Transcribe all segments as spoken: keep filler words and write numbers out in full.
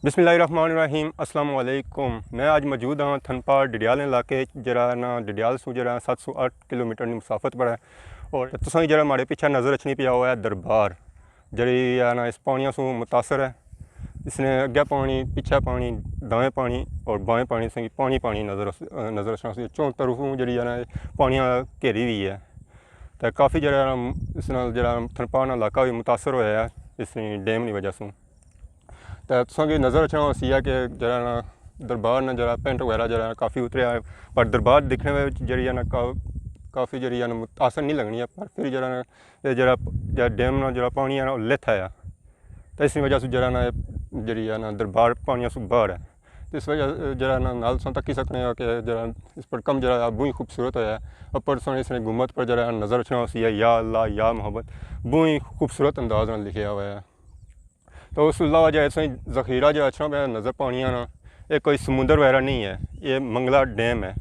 بسم اللہ الرحمن الرحیم۔ السلام علیکم۔ میں اج موجود ہاں تھنپا ڈڈیال علاقے، جڑا نا ڈڈیال سوں جڑا ست سو اٹھ کلومیٹر نی مسافت پر ہے۔ اور تساں کی جڑا ماڑے پیچھے نظر اچھنی پیا ہوا ہے دربار، جڑی ہے نا اس پانیاں سوں متاثر ہے۔ اس نے اگے پانی، پیچھے پانی، دائیں پانی اور بائیں پانی، تساں کی پانی پانی نظر اس-، نظر اچھنا سی۔ چون طرفوں جڑی ہے نا پانیاں گھیری ہوئی ہے۔ تے کافی جڑا نا اس نال جڑا تھنپا نا علاقہ بھی متاثر ہویا ہے اس ڈیم نی وجہ سوں۔ تے تساں کی نظر اچھنا ہوسی ہے کہ جڑا نا دربار نا جڑا پینٹ وغیرہ جڑا نا کافی اتریا ہے، پر دربار دکھنے وچ جڑی ہے نا کا-، کافی جڑی ہے نا متاثر نہیں لگنی ہے، پر پھر جڑا نا یہ جڑا، جڑا ڈیم نا جڑا پانی ہے نا، او لتھ آیا۔ تے اس وجہ سے جڑا نا، جڑی ہے نا، دربار پانیاں سوں باہر ہے۔ تے اس وجہ جڑا نا، نال تساں تکی سکنے ہو کہ جڑا اس پر کم جڑا ہے، بہت خوبصورت ہویا ہے۔ اوپر تساں اس نے گنبد پر جڑا نظر اچھنا ہوسی ہے، یا اللہ، یا محبت، بہت خوبصورت انداز نال لکھیا ہوا ہے۔ تو اس علاوہ جڑا تساں ذخیرہ جڑا اچھنا پیا نظر پانیاں نا، یہ کوئی سمندر وغیرہ نہیں ہے، یہ منگلا ڈیم ہے۔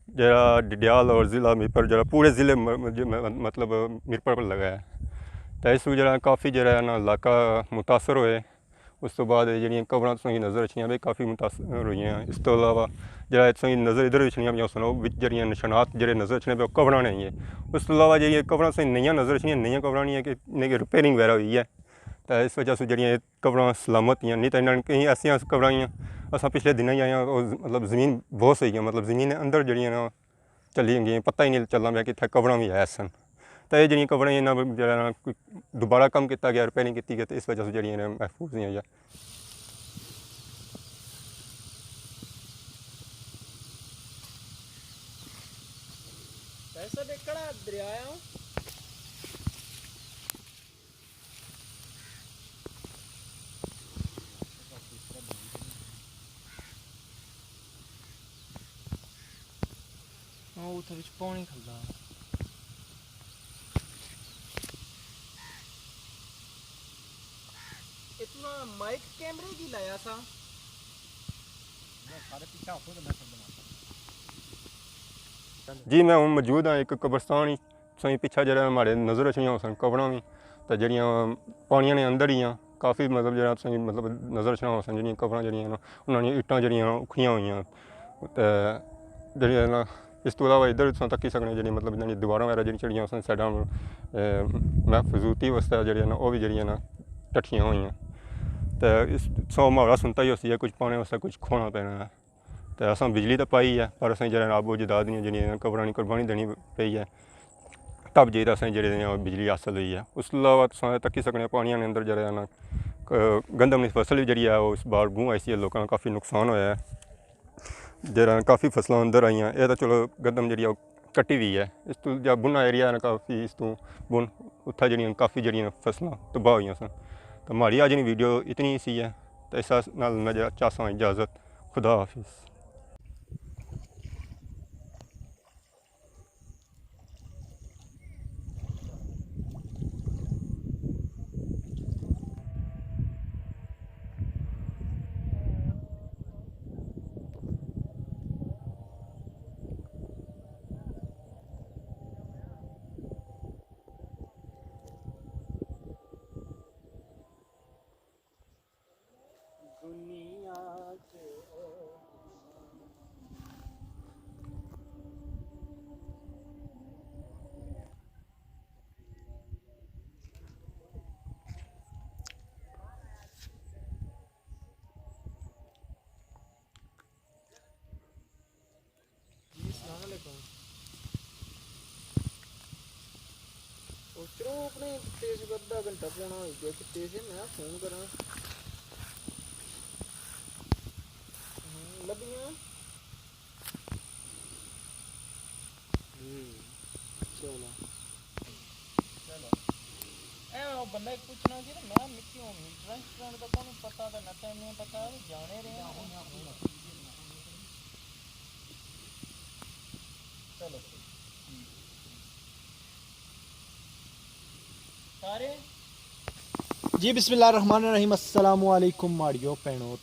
جڑا ڈڈیال اور ضلع میرپور، جڑا پورے ضلع م-، م-، م-، مطلب میرپور پر لگا ہے۔ تو اس وچ جڑا کافی جڑا ہے نا علاقہ متاثر ہوئے۔ اس تو بعد جڑیاں قبراں تساں کی نظر اچھنیاں بھی کافی متاثر ہوئی ہیں۔ اس تو علاوہ جڑا تساں کی نظر ادھر اچھنیاں پیاں سنو وچ جڑیاں نشانات جڑے نظر اچھنے پہ قبراں نے ہی ہیں۔ اس تو علاوہ جڑیاں قبراں تساں کی نئیاں نظر اچھنیاں، نئیاں قبراں نہیں ہے کہ انہیں کی ریپیئرنگ وغیرہ ہوئی ہے۔ تو اس وجہ سے جڑیاں قبراں سلامت ہیاں، نہیں تاں انہاں کہیں ایسیاں قبراں ہیاں، اساں پچھلے دناں ہی آئے ہاں، او ز-، مطلب زمین بہت صحیح ہے، مطلب زمین نے اندر جڑیاں نا چلی گئیاں، پتہ ہی نہیں چلنا پیا کہ اتھے قبراں بھی ہے سن۔ تو یہ جڑیاں قبراں انہاں جڑا نا کوئی دوبارہ کم کیتا گیا، ریپیئرنگ کیتی گئی، تو اس وجہ سے جڑیاں نا محفوظ نہیں ہوئی۔ پیسہ دے کڑا دریا ہے۔ ہاں، اتھے وچ پانی کھلدا۔ اتنا مائک کیمرے کی لایا سا۔ جی، میں ہن موجود ہاں ایک قبرستان ہی۔ تساں کی پچھا جڑا ماڑے نظر اچھنیاں ہوسن قبراں وی، تے جڑیاں پانیاں نے اندر ہی آں، کافی مطلب جڑا تساں کی مطلب نظر اچھنا ہوسن جڑیاں قبراں جڑیاں نا، انہاں نیاں اٹاں جڑیاں اکھڑیاں ہوئیاں۔ تے جڑیاں نا، اس تو علاوہ ادھر تساں تکی سکنے جڑیاں مطلب انہاں نیاں دیواراں وغیرہ جڑیاں چڑھیاں ہوسن سائیڈاں، اے، محفوظیتی واسطے جڑیاں نا، او وی جڑیاں نا ٹٹھیاں ہوئیاں۔ تے اس سو ماڑا سنتا ہی ہوسی ہے، کچھ پانے واسطے کچھ کھونا پینا ہے۔ تے اساں بجلی تاں پائی ہے، پر اساں جڑا نا ابو جداد دیاں جڑیاں قبراں نی قربانی دینی پئی ہے، تب جائی تے اساں جڑے نا بجلی حاصل ہوئی ہے۔ اس تو علاوہ تساں تکی سکنے پانیاں نے اندر جڑا نا، ک-، گندم نی فصل وی جڑی ہے، او اس بار بہوں ایسی ہے، لوکاں نا کافی نقصان ہویا ہے۔ جڑا نا کافی فصلاں اندر آئیاں، اے تاں چلو گندم جڑی ہے او کٹی وی ہے۔ اس تو جا بنا ایریا ہے نا کافی، اس تو بن اتھا جڑیاں کافی جڑیاں فصلاں تباہ ہوئیاں سن۔ تو ماڑی اج نی ویڈیو اتنی سی ہے۔ تو اس نال میں جڑا چاہساں اجازت۔ خدا حافظ۔ دنیا چ او جی، السلام علیکم۔ او چلو، اپنے کتے سے ادھا گھنٹہ پونا ہوئی گیا، کتے سے میں فون کراں۔ ہوں، لبھیاں؟ ہوں، چلو۔ چلو۔ اے او بندہ ایک پوچھنا سی نا، میں مکی ہوں، ریسٹورنٹ دا کونی پتہ تے نہ تینوں پتہ، او جانے رہے ہیں۔ چلو۔ سارے؟ جی، بسم اللہ الرحمن الرحیم، السلام علیکم ماڑیو پینو۔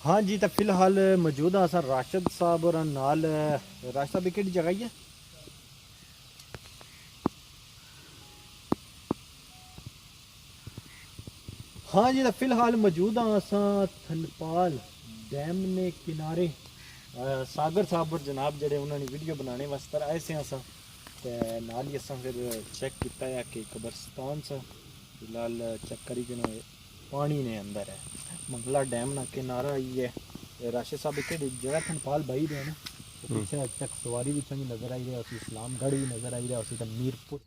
ہاں جی، تے فی الحال موجود ہاں اساں راشد صاحب اور نال۔ راشد صاحب، یہ کہڑی جگہ ہی ہے؟ ہاں جی، تے فی الحال موجود ہاں اساں تھنپال ڈیم نے کنارے۔ آ، ساگر صاحب اور جناب جڑے انہاں نے ویڈیو بنانے واسطے آئے سے اساں، تے نال ہی اساں پھر چیک کیتا ہے کہ قبرستان سا، فی الحال چیک کری جناب۔ پانی نے اندر ہے۔ منگلا ڈیم نا کنارہ ہی ہے۔ تے راشد صاحب اتھے جیڑا تھنپال بائی رہے نا، تے ہم۔ پیچھے تک سواری وچوں وی نظر آئی رہیا ہوسی، اسلام گڑھ وی نظر آئی رہیا ہوسی، تے میرپور۔